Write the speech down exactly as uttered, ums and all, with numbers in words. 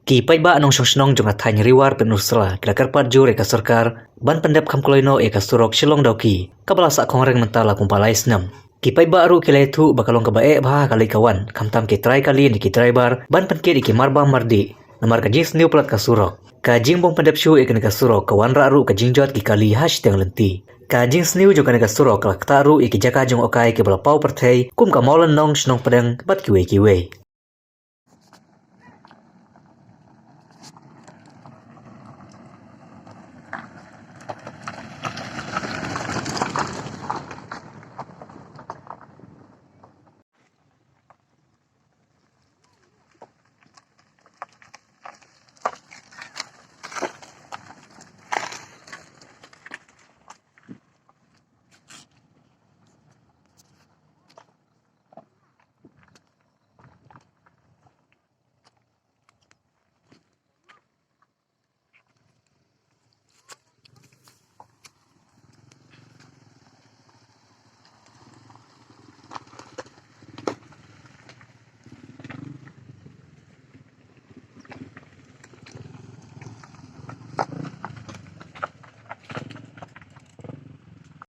Ki paidbah nongshong shnong jong ka thaiñ Ri War Pynursla ki la kyrpad jur ïa ka sorkar ban pyndep kham kloi noh ïa ka surok Shillong Dawki, kaba la sah khong reng mynta la kumba lai snem. Ki paidbah ruh ki la ïathuh ba ka long kaba eh bha ha ka leit ka wan, khamtam ki trai kali ne ki driver ban pynkit ïa ki marbam mardih namar ka jingsniew palat ka surok. Ka jingbym pyndep shuh ïa kane ka surok ka wanrah ruh ka jingjot ki kali ha shiteng lynti. Ka jingsniew jong kane ka surok ka la ktah ruh ïa ki jaka jngohkai kiba la paw pyrthei kum ka Mawlynnong, Shnong Pdeng bad kiwei kiwei.